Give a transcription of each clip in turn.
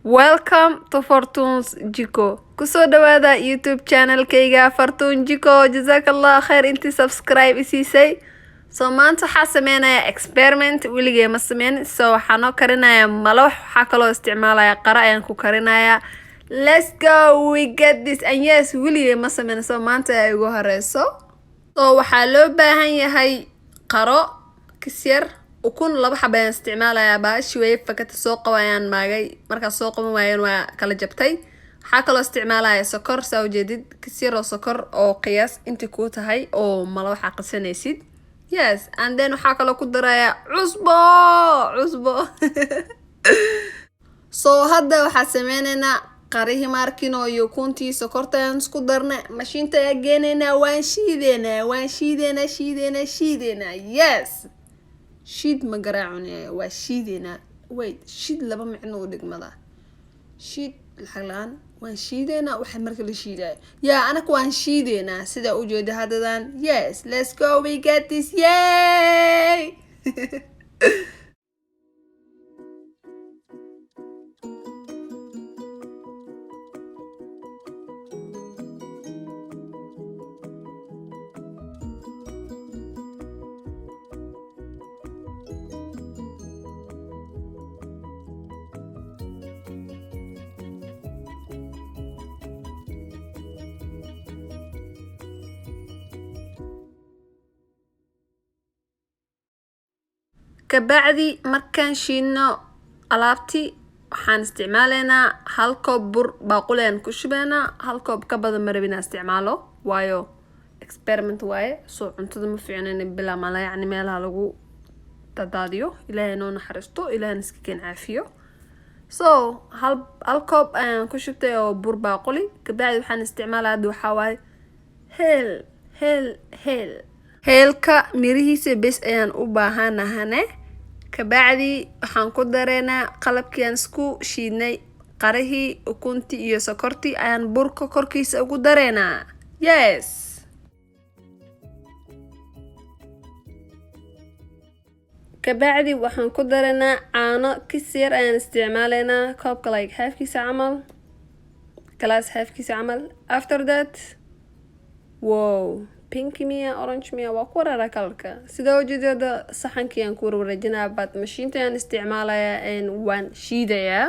Welcome to Fartuun's Jiko. Kusoo dhawaada YouTube channelkayga Fartuun Jiko. Jazakallah khair intii subscribe isiisay. So maanta waxaa sameynayaa experiment, weligay ma sameyn. So waxaa noo karinayaa malawax, waxaa kaloo isticmaalaya qara ayaan ku karinayaa. Let's go, we get this. And yes, weligay ma sameyn, so maanta ayaa igu horeyso. So waxaa loo baahan yahay qaro kisyar, ukun laba xaba ayaan isticmaalayaa. Baashi way fakata, soo qaba ayaan maagay, markaas soo qaban waayeen waa kala jabtay. Waxaa kaloo isticmaalaya sokor, saa ujeedid, kisyar oo sokor oo qiyaas intii kuu tahay oo mala waxaa qasanaysid. Yes, and then waxaa kaloo ku daraya cusbo, cusbo. So hadda waxaa sameyneynaa qarihii maarkino iyo ukuntii, sokorta ayaan isku darnay, mashiinta ayaa geenaynaa, waan shiideynaa, waan shiideynaa, shiideynaa, shiideynaa. Yes, shiid ma garaacunaya, waa shiideynaa. Wait, shiid laba micno u dhigmada, shiid lacag la-aan. Waan shiideynaa waxa marka la shiidayo yaa anaka waan shiideynaa, sidaa ujeeda haddadan. Yes, let's go, we get this, yay! Kabacdi markaan shiidno alaabtii, waxaan isticmaaleynaa hal koob bur baaquli ayaan ku shubeynaa. Hal koob ka badan ma rabin inaan isticmaalo, waayo experiment waaye. Soo cuntada ma fiicno in bilaa mala, yacni meelaha lagu dadaadiyo. Ilaahay noo naxariisto, ilaahna iska keen caafiyo. So hal koob ayaan ku shubtay oo bur baaquli. Kabacdi waxaan isticmaalaya hadda waxaa waaye heel, heel, heel, heelka mirihiisa bes ayaan u baahanahane. Kabacdi waxaan ku dareynaa qalabkii aan isku shiidnay, qarihii, ukuntii iyo sokortii ayaan burka korkiisa ugu dareynaa. Yes, kabacdi waxaan ku dareynaa caano kis yar ayaan isticmaaleynaa, koobka like halfkiisa camal, glass halfkiisa camal. After that, wow, pink miya, orange miya, waa ku wareeraa colorka. Sida ujeedada saxankii aan ku warwareejinaa, but mashiinta ayaan isticmaalayaa, waan shiidayaa.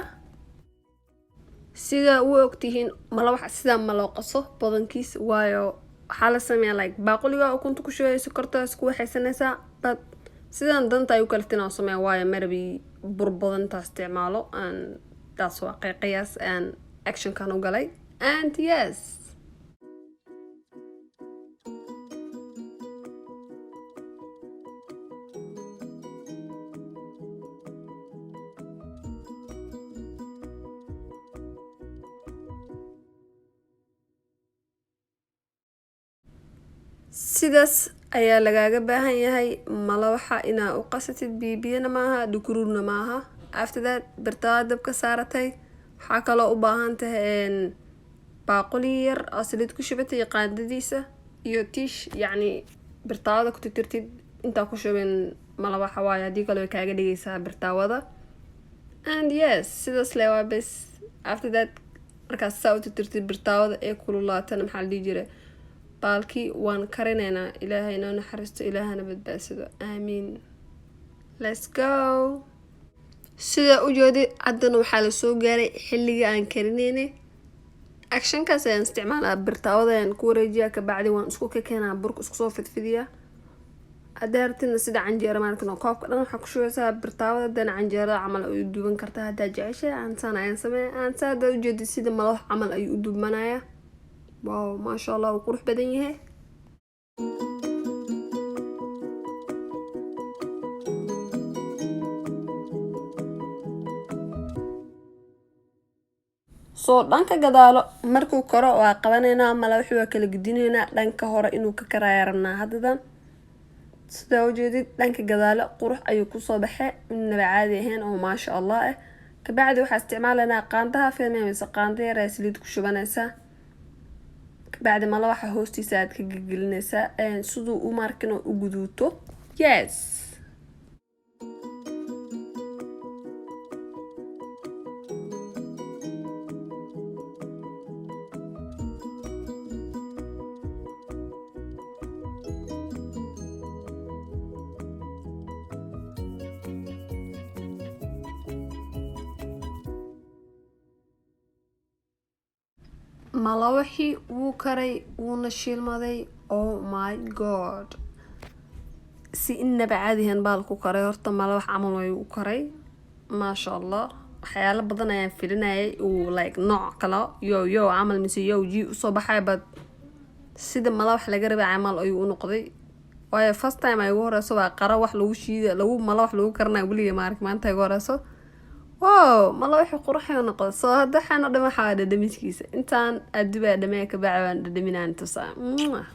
Sida u ogtihiin, malawax sidaa ma loo qaso badankiis, waayo waxaa la sameeyaa like baaquliga ukunta ku shubay, sokortaas ku waxaysanaysaa, but sidaan danta ay u kaliftin aan sameeya, waayo marabi bur badantaa isticmaalo. Aan taas waa qiyaas aan actionkan u galay. And yes, sidaas ayaa lagaaga baahan yahay malawaxa inaa u qasatid. Biyobiyana maaha, dhukuruurna maaha. After that, birtaa dabka saaratay. Waxaa kaloo u baahan tahay baaquli yar oo saliid ku shubatay, qaandadiisa iyo tiish, yacni birtaawada ku tirtirtid intaa ku shubin malawaxa, waayo haddii kale way kaaga dhigaysaa birtaawada. And yes, sidaas le waa bes. After that, markaas saa u tirtirtid birtaawada ee kululaatana, maxaa la dhihi jiray, baalkii waan karineynaa. Ilaahay noo naxariisto, ilaahana badbaadsado, aamiin. Let's go. Sida ujeedid, haddana waxaa lasoo gaaray xilligii aan karineynay. Actionkaas ayaan isticmaalaa, birtaawada ayaan ku wareejiyaa, kabacdi waan isku ka keenaa burka, isku soo fidfidiyaa. Haddaa rabtidna sida canjeera maarkan koobka dhan waxaa ku shubeysaa birtaawada, haddana canjeerada camal ay u duban kartaa haddaa jeceshahay. Aansaan ayaan sameeya, aansaa haddaa ujeedid sida malawax camal ayuu u dubmanayaa. Wow, maasha Allah, wuu qurux badan yahay. Soo dhanka gadaalo markuu koro waa qabanaynaa malawaxi, waa kala gedineynaa. Dhanka hore inuu ka karaya rabnaa haddadan. Sidaa ujeedid, dhanka gadaalo qurux ayuu kusoo baxay, midnaba caadi ahayn oo maasha Allah ah. Kabacdi waxaa isticmaalaynaa qaandaha filmaya mise qaanda yar ayaa saliid ku shubanaysaa. Kabacdi malawaxa hoostiisa aad ka gegelinaysaa siduu u markin u guduuto. Yes. Malawaxii wuu karay, wuuna shiilmaday. Oh my God, si inaba caadihan baal ku karay. Horta malawax camal way u karay, maasha Allah. Waxyaalo badan ayaan filinayay uu like nooc kale yo yo camal mise yo ji usoo baxay, but sida malawax laga rabay camal ayuu u noqday, waayo first time ay ugu horeyso waa qara wax lagu shiida, lagu malawax lagu karinayo. Weliga maark maanta igu horeyso. Wow, malawaxi qurxayo noqday. Soo hadda waxaan oo dhan waxaa dhadhamiskiisa intaan adubaa dhamee ka bacdi waan dhadhaminaan tusaa. Mwah.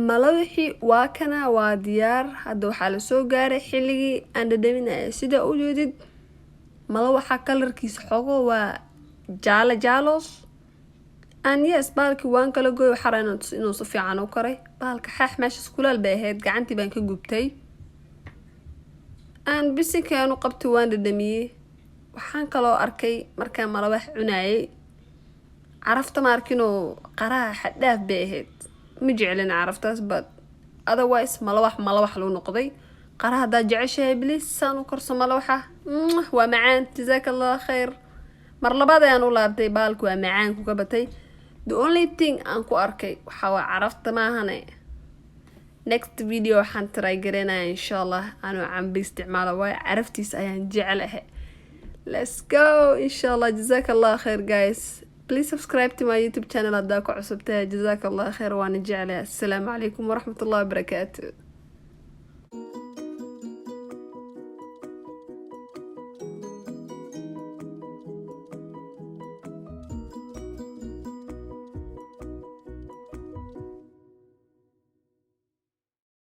Malawixii waa kana, waa diyaar. Hadda waxaa lasoo gaaray xilligii aan dhadhaminaya. Sida u jeedid, malawaxa kalarkiisa xogo waa jaale jaalos. And yes, baalkii waan kala gooy. Waxaa rabaa inuu si fiican u karay baalka. Xaax meeshaas kulaal bay ahayd, gacantii baan ka gubtay. Aan bisinkaan u qabtay, waan dhadhamiyey. Waxaan kaloo arkay markaan malawax cunayay, carafta ma arkinoo, qaraha xaddhaaf bay ahayd. Ma jeclin caraftaas, but otherwise malawax malawax luu noqday. Qara haddaad jeceshahay, please saan u karso malawaxa, waa macaan. Jazaaka Allah khayr. Mar labaad ayaan u laabtay baalku, waa macaan kuga batay. The only thing aan ku arkay waxaa waa carafta maahane. Next video waxaan try gareynaya, insha Allah, anuu cambe isticmaalo, waayo caraftiisa ayaan jecelahay. Let's go, insha Allah. Jazaaka Allah khayr, guys. Please subscribe to my YouTube channel haddaa ku cusubtahay. Jazaaka Allah khayr, waana jeclahay. Assalaamu calaykum waraxmatullahi wabarakaatu.